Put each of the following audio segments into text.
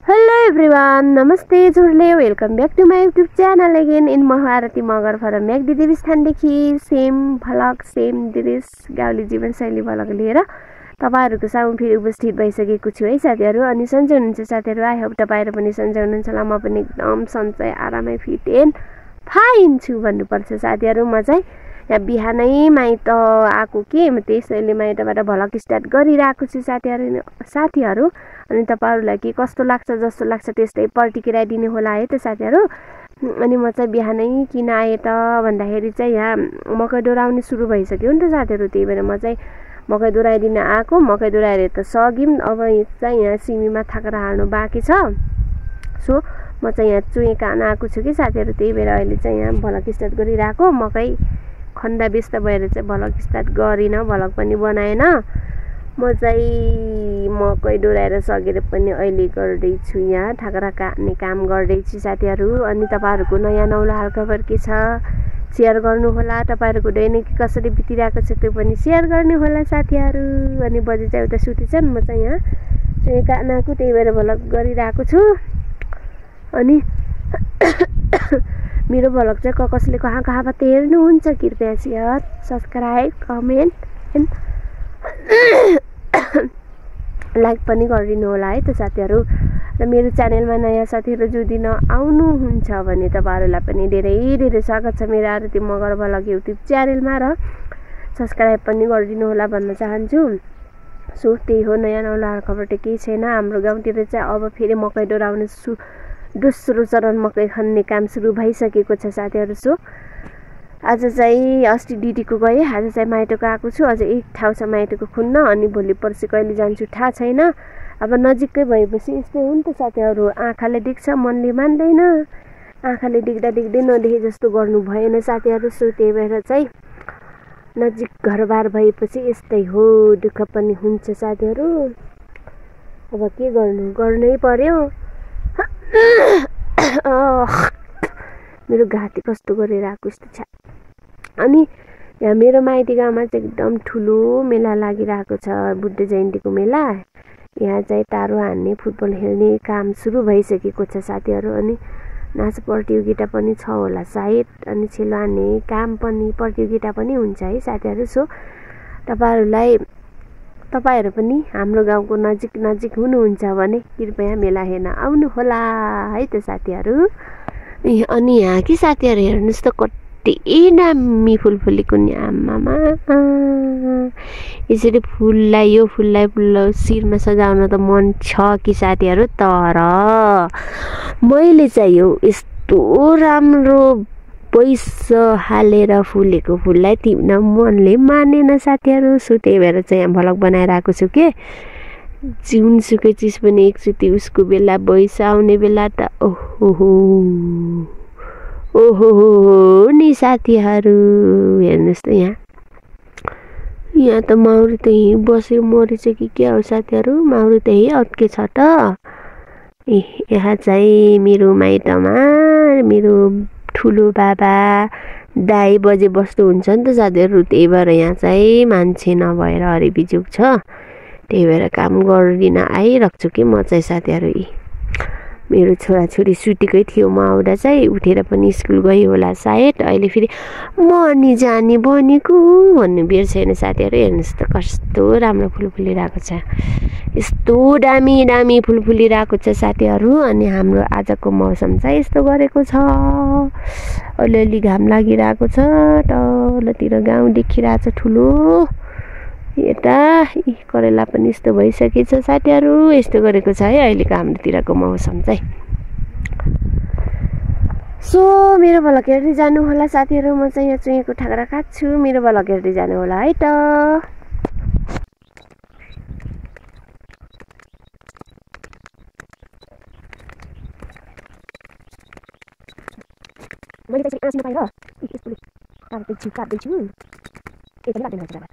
Hello everyone, Namaste Jurle, welcome back to my YouTube channel again in Maharati Magar for Meg Divis Thandeki, same vlog, same diris, गाउँले जीवनशैली vlog लिएर तपाईहरुको सामु फेरि उपस्थित भइसकेको छु है साथीहरु। अनि सन्चै हुनुहुन्छ साथीहरु? आई होप तपाईहरु पनि सन्चै हुनुहुन्छ होला। म पनि एकदम सन्चै आरामै फिट एन्ड फाइन छु भन्नुपर्छ साथीहरु। म चाहिँ यहाँ बिहानै माइत आको के म त्यसैले माइतबाट भ्लग स्टार्ट गरिरहेको छु साथीहरु। अनि तपाईहरुलाई के कस्तो लाग्छ जस्तो लाग्छ त्यस्तै प्रतिक्रिया होला है त साथीहरु। अनि म चाहिँ बिहानै किन आए त भन्दाखेरि चाहिँ यहाँ मकै डोराउने सुरु भइसक्यो नि त साथीहरु। त्यही भएर म चाहिँ मकै डोराइदिन आको, मकै डोराएर त सकिम। अब चाहिँ यहाँ सिमीमा थाक्रा हाल्नु बाँकी छ। सो म चाहिँ यहाँ चुहे कान आएको छु कि साथीहरु। त्यही भएर अहिले चाहिँ यहाँ भ्लग स्टार्ट गरिरहेको। मकै खन्दा व्यस्त भएर चाहिँ भ्लग स्टार्ट गरिन, भ्लग पनि बनाएन। म चाहिँ मकै डोराएर सकेर पनि अहिले गर्दैछु यहाँ थाक्रा काट्ने काम गर्दैछु साथीहरु। अनि तपाईहरुको नयाँ नौलो हालखबर के छ शेयर गर्नु होला। तपाईहरुको दैनिक कसरी बितिरहेको छ त्यो पनि शेयर गर्नु होला साथीहरु। अनि बजे चाहिँ एउटा सुति छन्, म चाहिँ यहाँ चाहिँ कानाको त्यही भएर भ्लग गरिरहेको छु। अनि मेरो भ्लग चाहिँ कसले कहाँबाट हेर्नुहुन्छ कृपया share, subscribe, comment and like पनि गरिदिनु होला है त साथीहरु। र मेरो च्यानलमा नयाँ साथीहरु जुदिन आउनुहुन्छ भने तपाईहरुलाई पनि धेरै धेरै स्वागत छ मेरो आरती मगर भ्लग युट्युब च्यानलमा। र सब्स्क्राइब पनि गरिदिनु होला भन्न चाहन्छु। सो त्यही हो, नयाँ नौलो खबर त केही छैन। हाम्रो गाउँतिर चाहिँ अब फेरि मकै डोराउने दोस्रो चरण मकै खन्ने काम सुरु भइसकेको छ साथीहरु। सो आज चाहिँ अस्ति दिदीको गएँ, आज चाहिँ माइतको आएको छु। अझ एक ठाउँ छ माइतको खुन्न। अनि भोलि पर्सि कहिले जान्छु थाहा छैन। अब नजिकै भएपछि यस्तै हो नि त साथीहरु। आँखाले देख्छ मनले मान्दैन। आँखाले देख्दा देख्दै नदेखे जस्तो गर्नु भएन साथीहरु। सो त्यही भएर चाहिँ नजिक घरबार भएपछि यस्तै हो, दुःख पनि हुन्छ साथीहरु। अब के गर्नु, गर्नै पर्यो। मेरो घाँटी कस्तो गरेर आएको यस्तो छ। अनि यहाँ मेरो माइती गाउँमा चाहिँ एकदम ठुलो मेला लागिरहेको छ, बुद्ध जयन्तीको मेला। यहाँ चाहिँ तारो हान्ने, फुटबल खेल्ने काम सुरु भइसकेको छ साथीहरु। अनि नाच प्रतियोगिता पनि छ होला सायद। अनि छेलो हान्ने काम पनि प्रतियोगिता पनि हुन्छ है साथीहरु। सो तपाईहरु पनि हाम्रो गाउँको नजिक हुनुहुन्छ भने कृपया मेला हेर्न आउनु होला है त साथीहरु। अनि यहाँ के साथीहरु हेर्नुस् त कति दामी फुल फुलेको नि आमामा। यसरी यो फुललाई शिरमा सजाउन त मन छ कि साथीहरु। तर मैले चाहिँ यो यस्तो राम्रो पैसा हालेर फुलेको फुललाई टिप्न मनले मानेन साथीहरु। सो त्यही भएर चाहिँ यहाँ भ्लग बनाएर आएको छु के। जुनसुकै चिज पनि एकचोटि उसको बेला पैसा आउने बेला त ओहो नि साथीहरु। हेर्नुस् त यहाँ त माउरी त यहीँ बस्यो मरेछ कि क्या हो साथीहरु। माउरी त यही अड्केछ त। यहाँ चाहिँ मेरो माइतमा मेरो ठुलो बाबा दाइ बजे बस्नु हुन्छ नि त साथीहरु। त्यही भएर यहाँ चाहिँ मान्छे नभएर हरिबिजुक छ। त्यही भएर काम गरिदिन आइराख्छु कि म चाहिँ साथीहरु। मेरो छोराछोरी सुतेकै थियो, म आउँदा चाहिँ उठेर पनि स्कुल गयो होला सायद। अहिले फेरि म अनि जाने बनेको भन्ने बेर छैन साथीहरु। हेर्नुस् त कस्तो राम्रो फुल फुलिरहेको छ, यस्तो दामी फुल फुलिरहेको छ साथीहरु। अनि हाम्रो आजको मौसम चाहिँ यस्तो गरेको छ, अलिअलि घाम लागिरहेको छ। तलतिर गाउँ देखिरहेछ ठुलो। यता करेला पनि यस्तो भइसकेछ साथीहरु। यस्तो गरेको छ है अहिलेको हाम्रोतिरको मौसम चाहिँ। सो मेरो भ्लग हेर्दै जानु होला साथीहरु। म चाहिँ यहाँ चुहेको ठाक्रा काट्छु, मेरो भ्लग हेर्दै जानु होला है त। मैले चाहिँ आँसी नपाएर यस्तो काट्दैछु यता लाग्दैन जरा।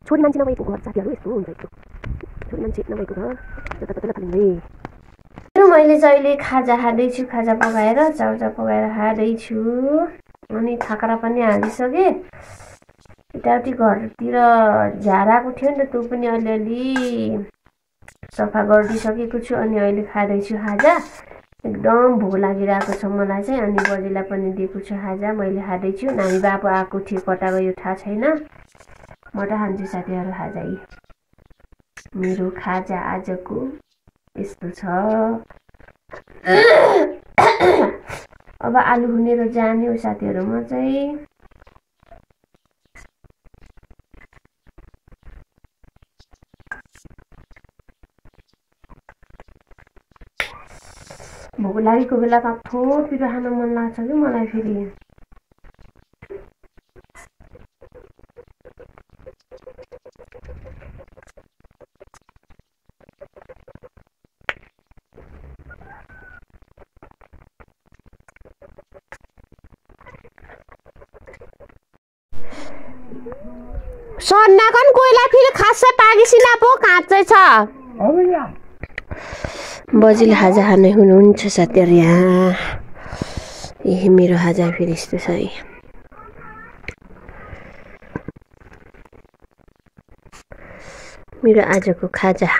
छोरी मान्छे नभएको घर साथीहरू यस्तो हुन्छ। छोरी मान्छे नभएको घर जताततै लथालिँदै। मैले चाहिँ अहिले खाजा खाँदैछु। खाजा पकाएर चाउचाउ पकाएर खाँदैछु। अनि थाक्रा पनि हालिसकेँ। यताउति घरतिर झाराको थियो नि त, त्यो पनि अलिअलि सफा गरिदिइसकेको छु। अनि अहिले खाँदैछु खाजा। एकदम भोक लागिरहेको छ मलाई चाहिँ। अनि बजेलाई पनि दिएको छु खाजा। मैले खाँदैछु। नानी बाबु आएको थियो, कता गयो थाहा छैन। म त खान्छु साथीहरू खाजा। मेरो खाजा आजको यस्तो छ। अब आलु हुनेर जाने हो साथीहरू। म चाहिँ भोक लागेको बेला काठो पिरो खान मन लाग्छ कि मलाई फेरि। सन्नाकन कोइला फेरि खासै पाकिसिना पो काँचै छ। बजीले खाजा खाने हुनुहुन्छ साथीहरू यहाँ। मेरो खाजा फेरि यस्तो छ है। मेरो आजको खाजा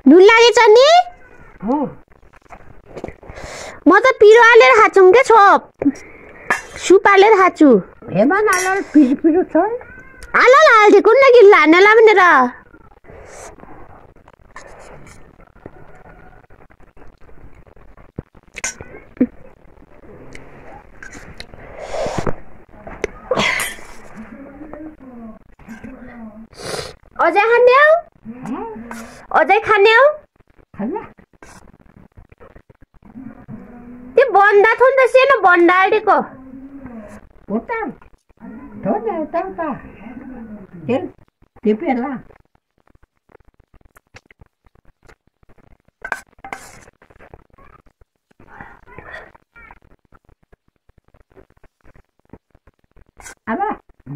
नुन लागेछ नि। म त पिरो हालेर खान्छौँ के छोप। सुप हालेर खान्छु। हेमा नाला पिरो पिरो छ। हाल हाल्थे कुन लागि लानेला भनेर। अझै खाने हो? अझै खाने हो? त्यो बन्दा थियो नि त सानो बन्दा हालेको। अब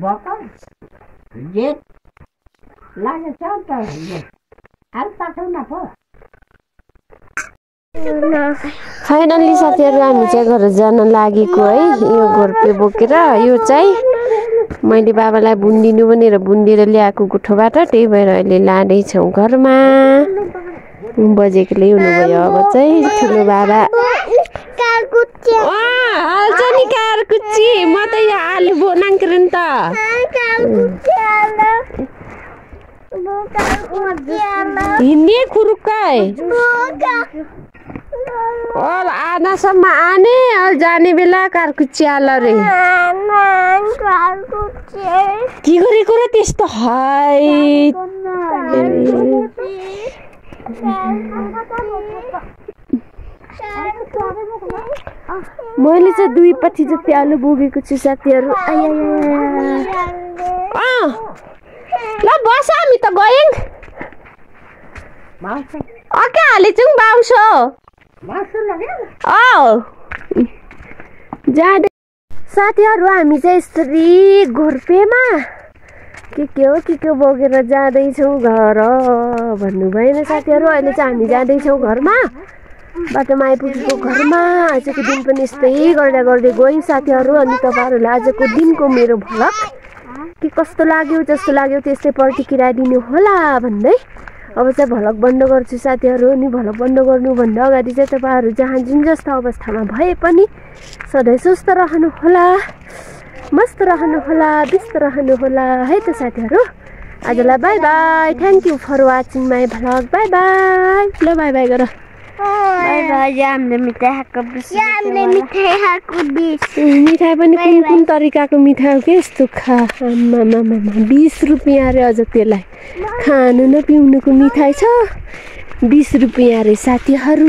भर्खर जेठ लागेछ नि त। अरू पठाउन पो। फाइनल्ली साथीहरू हामी चाहिँ घर जान लागेको है। यो घोर्पे बोकेर यो चाहिँ मैले बाबालाई बुनिदिनु भनेर बुनिदिएर ल्याएको गुठोबाट। त्यही भएर अहिले लाँदैछौँ घरमा। बजेको ल्याउनुभयो। अब चाहिँ ठुलो बाबा हाल्छ नि कारकुच्ची। म त यो आलु बनाएको नि त। हिँड्ने खुरुक्कै आधासम्म आने जाने बेला कारकुच्ची हाल रे। के गरेको र त्यस्तो हाय। मैले चाहिँ दुईपट्टि जति आलु बोकेको छु साथीहरू। ल बस हामी त गयौँ। के हालेछौँ बाउसो जाँदै साथीहरू। हामी चाहिँ यसरी घोर्पेमा के हो बोकेर जाँदैछौँ घर भन्नु भएन साथीहरू। अहिले चाहिँ हामी जाँदैछौँ घरमा। बाटोमा आइपुगेको घरमा। आजको दिन पनि यस्तै गर्दै गयौँ साथीहरू। अनि तपाईँहरूलाई आजको दिनको मेरो भ्लग कि कस्तो लाग्यो जस्तो लाग्यो त्यस्तै प्रतिक्रिया दिनु होला भन्दै अब चाहिँ भ्लग बन्द गर्छु साथीहरू। अनि भ्लग बन्द गर्नुभन्दा अगाडि चाहिँ तपाईँहरू जहाँ जुन जस्तो अवस्थामा भए पनि सधैँ स्वस्थ रहनु होला, मस्त रहनु होला, व्यस्त रहनु होला है त साथीहरू। आजलाई bye bye, thank you for watching my vlog. Bye bye, ल बाई बाई गर। मिठाई पनि कुन कुन तरिकाको मिठाई हो कि यस्तो खा 20 रुपियाँ अरे, अझ त्यसलाई खानु न पिउनुको मिठाई छ 20 रुपियाँ अरे साथीहरू।